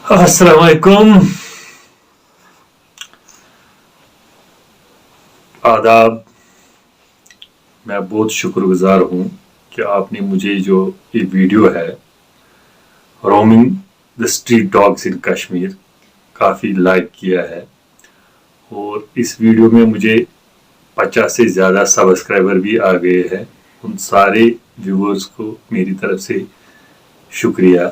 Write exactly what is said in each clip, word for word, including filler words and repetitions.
السلام علیکم، آداب۔ میں بہت شکر گزار ہوں کہ آپ نے مجھے جو یہ ویڈیو ہے، Roaming the Street Dogs in Kashmir، کافی لائک کیا ہے، اور اس ویڈیو میں مجھے پچاس سے زیادہ سبسکرائبر بھی آ گئے ہیں۔ ان سارے ویورز کو میری طرف سے شکریہ۔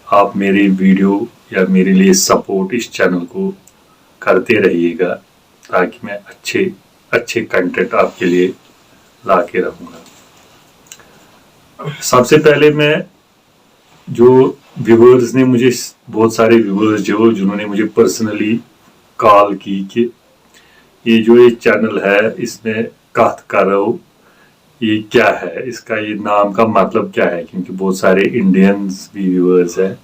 آپ میری ویڈیو یا میرے لیے سپورٹ اس چینل کو کرتے رہیے گا، تاکہ میں اچھے اچھے کنٹینٹ آپ کے لیے لا کے رہوں گا۔ سب سے پہلے میں جو ویورز نے مجھے، بہت سارے ویورز جو جنہوں نے مجھے پرسنلی کال کی کہ یہ جو یہ چینل ہے، اس میں کتھ کرو، یہ کیا ہے، اس کا یہ نام کا مطلب کیا ہے، کیونکہ بہت سارے انڈینز بھی ویورز ہیں،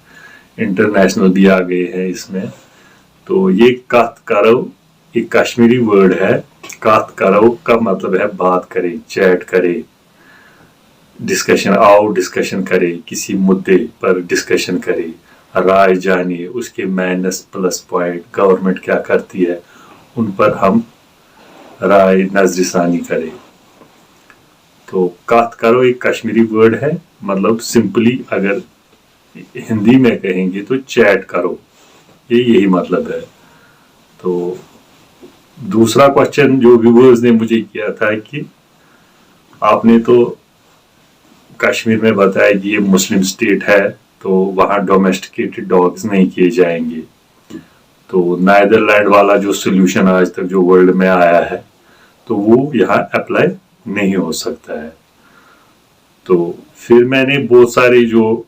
انٹرنیشنل بھی آ گئے ہیں اس میں۔ تو یہ کتھ کرو، یہ کشمیری ورڈ ہے۔ کتھ کرو کا مطلب ہے بات کرے، چیٹ کرے، ڈسکشن، آؤ ڈسکشن کرے، کسی مدعے پر ڈسکشن کرے، رائے جانے، اس کے مائنس پلس پوائنٹ، گورنمنٹ کیا کرتی ہے، ان پر ہم رائے نظر ثانی کرے۔ تو کتھ کرو ایک کشمیری ورڈ ہے، مطلب سمپلی اگر ہندی میں کہیں گے تو چیٹ کرو، یہ یہی مطلب ہے۔ تو دوسرا کوشچن جو ویورز نے مجھے کیا تھا کہ آپ نے تو کشمیر میں بتایا کہ یہ مسلم اسٹیٹ ہے، تو وہاں ڈومیسٹیکیٹڈ ڈاگز نہیں کیے جائیں گے۔ تو نیدرلینڈ والا جو سولوشن آج تک جو ورلڈ میں آیا ہے، تو وہ یہاں اپلائی نہیں ہو سکتا ہے۔ تو پھر میں نے بہت سارے جو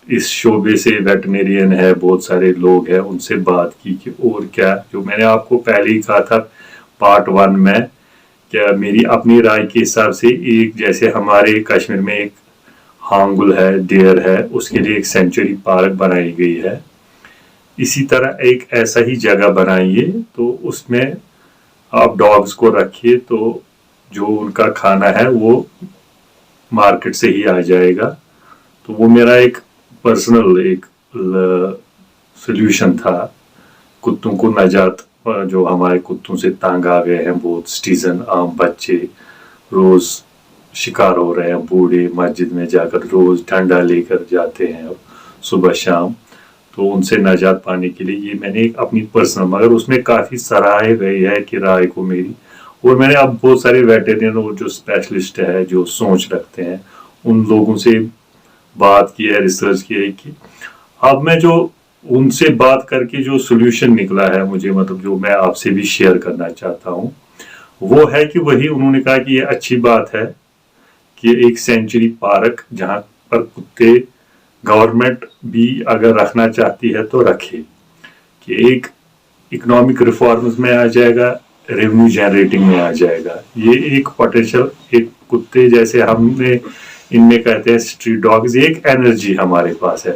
اس شعبے سے ویٹرنیرین ہے، بہت سارے لوگ ہیں، ان سے بات کی کہ اور کیا، جو میں نے آپ کو پہلے ہی کہا تھا پارٹ ون میں، کیا میری اپنی رائے کے حساب سے ایک، جیسے ہمارے کشمیر میں ایک ہانگل ہے، ڈیئر ہے، اس کے لیے ایک سینچری پارک بنائی گئی ہے، اسی طرح ایک ایسا ہی جگہ بنائیے تو اس میں آپ ڈاگز کو رکھیے، تو جو ان کا کھانا ہے وہ مارکیٹ سے ہی آ جائے گا۔ تو وہ میرا ایک پرسنل ایک سولوشن تھا کتوں کو نجات، جو ہمارے کتوں سے تنگ آ گئے ہیں بہت سٹیزن، عام بچے روز شکار ہو رہے ہیں، بوڑھے مسجد میں جا کر روز ڈنڈا لے کر جاتے ہیں صبح شام۔ تو ان سے نجات پانے کے لیے یہ میں نے ایک اپنی پرسنل، مگر اس میں کافی سراہے گئی ہے کہ رائے کو میری، اور میں نے اب بہت سارے ویٹرنین اور جو اسپیشلسٹ ہے جو سوچ رکھتے ہیں ان لوگوں سے بات کی ہے، ریسرچ کی ہے کہ اب میں جو ان سے بات کرکے جو سولوشن نکلا ہے مجھے، مطلب جو میں آپ سے بھی شیئر کرنا چاہتا ہوں وہ ہے کہ وہی انہوں نے کہا کہ یہ اچھی بات ہے کہ ایک سینچری پارک جہاں پر کتے گورنمنٹ بھی اگر رکھنا چاہتی ہے تو رکھے، کہ ایک اکنامک ریفارمز میں آ جائے گا، ریونیو جنریٹنگ میں آ جائے گا۔ یہ ایک پوٹینشل، ایک کتے جیسے ہم نے ان میں کہتے ہیں اسٹریٹ ڈاگز، یہ ایک انرجی ہمارے پاس ہے،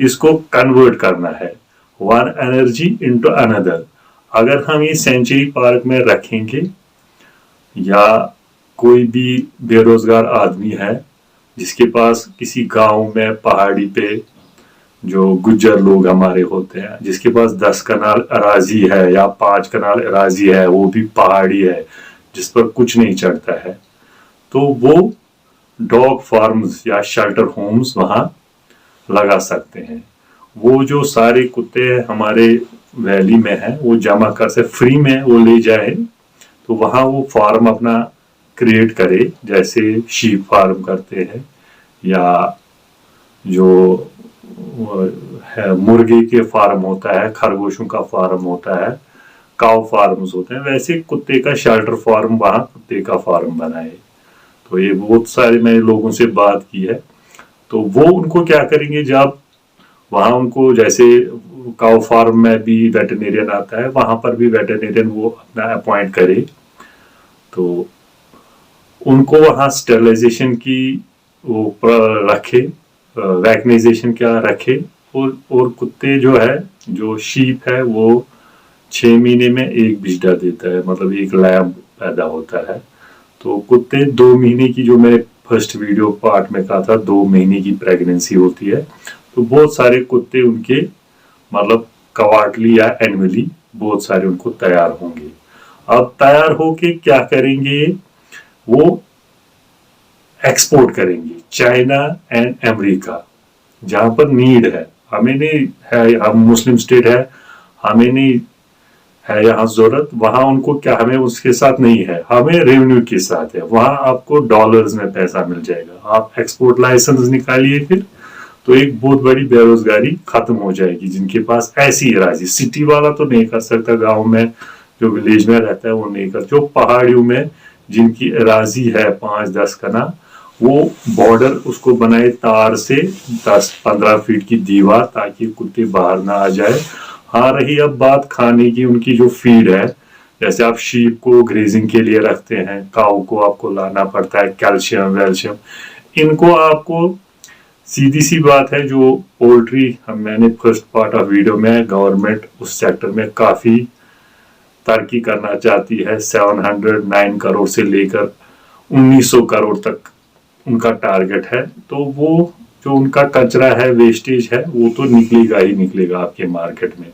اس کو کنورٹ کرنا ہے، ون انرجی انٹو اندر۔ اگر ہم یہ سینچری پارک میں رکھیں گے یا کوئی بھی بے روزگار آدمی ہے جس کے پاس کسی گاؤں میں پہاڑی پہ جو گجر لوگ ہمارے ہوتے ہیں، جس کے پاس دس کنال اراضی ہے یا پانچ کنال اراضی ہے، وہ بھی پہاڑی ہے جس پر کچھ نہیں چڑھتا ہے، تو وہ ڈاگ فارمز یا شیلٹر ہومز وہاں لگا سکتے ہیں۔ وہ جو سارے کتے ہمارے ویلی میں ہیں وہ جمع کر سے فری میں وہ لے جائے، تو وہاں وہ فارم اپنا کریٹ کرے، جیسے شیپ فارم کرتے ہیں یا جو ہے مرغی کے فارم ہوتا ہے، خرگوشوں کا فارم ہوتا ہے، کاؤ فارمز ہوتے ہیں، ویسے کتے کا شیلٹر فارم، وہاں کتے کا فارم بنائے۔ تو یہ بہت سارے میں لوگوں سے بات کی ہے، تو وہ ان کو کیا کریں گے، جب وہاں ان کو جیسے کاؤ فارم میں بھی ویٹرنیرین آتا ہے، وہاں پر بھی ویٹرنیرین وہ اپنا اپوائنٹ کرے، تو ان کو وہاں اسٹرلائزیشن کی وہ پر رکھے، ویکنائزیشن کیا رکھے، اور اور کتے جو ہے، جو شیپ ہے، وہ چھ مہینے میں ایک بچڑا دیتا ہے، مطلب ایک لیمب پیدا ہوتا ہے۔ تو کتے دو مہینے کی، جو میں نے فرسٹ ویڈیو پارٹ میں کہا تھا، دو مہینے کی پریگنینسی ہوتی ہے، तो बहुत सारे कुत्ते उनके, मतलब, क्वार्टरली या एनुअली बहुत सारे उनको तैयार होंगे। अब तैयार होके क्या करेंगे ये? वो एक्सपोर्ट करेंगे चाइना एंड अमेरिका, जहां पर नीड है। हमें नहीं है, हम मुस्लिम स्टेट है, हमें नहीं है यहाँ जरूरत। वहां उनको क्या, हमें उसके साथ नहीं है, हमें रेवेन्यू के साथ है। वहां आपको डॉलर्स में पैसा मिल जाएगा। आप एक्सपोर्ट लाइसेंस निकालिए फिर, तो एक बहुत बड़ी बेरोजगारी खत्म हो जाएगी। जिनके पास ऐसी एराजी, सिटी वाला तो नहीं कर सकता, गांव में जो विलेज में रहता है वो नहीं कर, जो पहाड़ियों में जिनकी एराजी है पाँच दस कना, वो बॉर्डर उसको बनाए तार से, दस पन्द्रह फीट की दीवार, ताकि कुत्ते बाहर ना आ जाए। हाँ, रही अब बात खाने की, उनकी जो फीड है, जैसे आप शीप को ग्रेजिंग के लिए रखते हैं, काऊ को आपको लाना पड़ता है कैल्शियम वैल्शियम, इनको आपको, सीधी सी बात है, जो पोल्ट्री हम, मैंने फर्स्ट पार्ट ऑफ वीडियो में, गवर्नमेंट उस सेक्टर में काफ़ी तरक्की करना चाहती है। सेवन हंड्रेड नाइन करोड़ से लेकर उन्नीस सौ करोड़ तक उनका टारगेट है। तो वो जो उनका कचरा है, वेस्टेज है, वो तो निकलेगा ही निकलेगा आपके मार्केट में।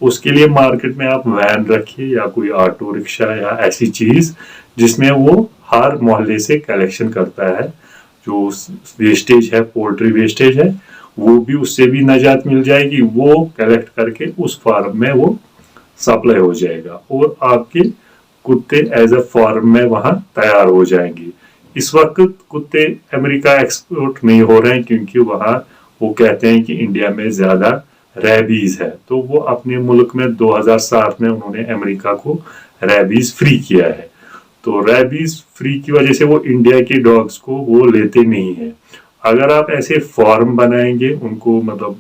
उसके लिए मार्केट में आप वैन रखिए या कोई ऑटो रिक्शा या ऐसी चीज, जिसमें वो हर मोहल्ले से कलेक्शन करता है। जो वेस्टेज है, पोल्ट्री वेस्टेज है, वो भी, उससे भी नजात मिल जाएगी। वो कलेक्ट करके उस फार्म में वो सप्लाई हो जाएगा और आपके कुत्ते एज अ फार्म में वहां तैयार हो जाएंगे। इस वक्त कुत्ते अमेरिका एक्सपोर्ट नहीं हो रहे हैं, क्योंकि वहां वो कहते हैं कि इंडिया में ज्यादा रैबीज है। तो वो अपने मुल्क में दो हज़ार सात में उन्होंने अमेरिका को रैबीज फ्री किया है। तो रैबीज फ्री की वजह से वो इंडिया के डॉग्स को वो लेते नहीं है। अगर आप ऐसे फार्म बनाएंगे, उनको, मतलब,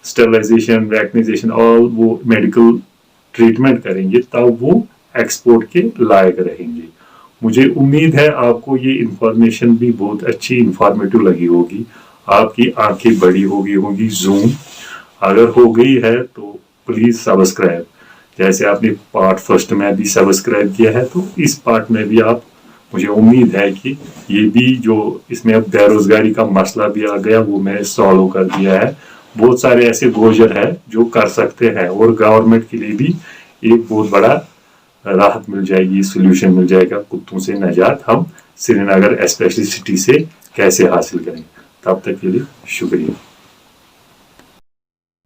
स्टेरिलाइजेशन, वैक्सीनेशन और वो मेडिकल ट्रीटमेंट करेंगे, तब वो एक्सपोर्ट के लायक रहेंगे। मुझे उम्मीद है आपको ये इंफॉर्मेशन भी बहुत अच्छी, इंफॉर्मेटिव लगी होगी। आपकी आंखें बड़ी हो गई होंगी, जूम अगर हो गई है तो प्लीज सब्सक्राइब। जैसे आपने पार्ट फर्स्ट में भी सब्सक्राइब किया है, तो इस पार्ट में भी आप, मुझे उम्मीद है कि ये भी, जो इसमें अब बेरोजगारी का मसला भी आ गया, वो मैंने सॉल्व कर दिया है। बहुत सारे ऐसे गोजर है जो कर सकते हैं और गवर्नमेंट के लिए भी एक बहुत बड़ा राहत मिल जाएगी, सोल्यूशन मिल जाएगा। कुत्तों से नजात हम श्रीनगर, स्पेशली सिटी से, कैसे हासिल करें। तब तक के लिए शुक्रिया।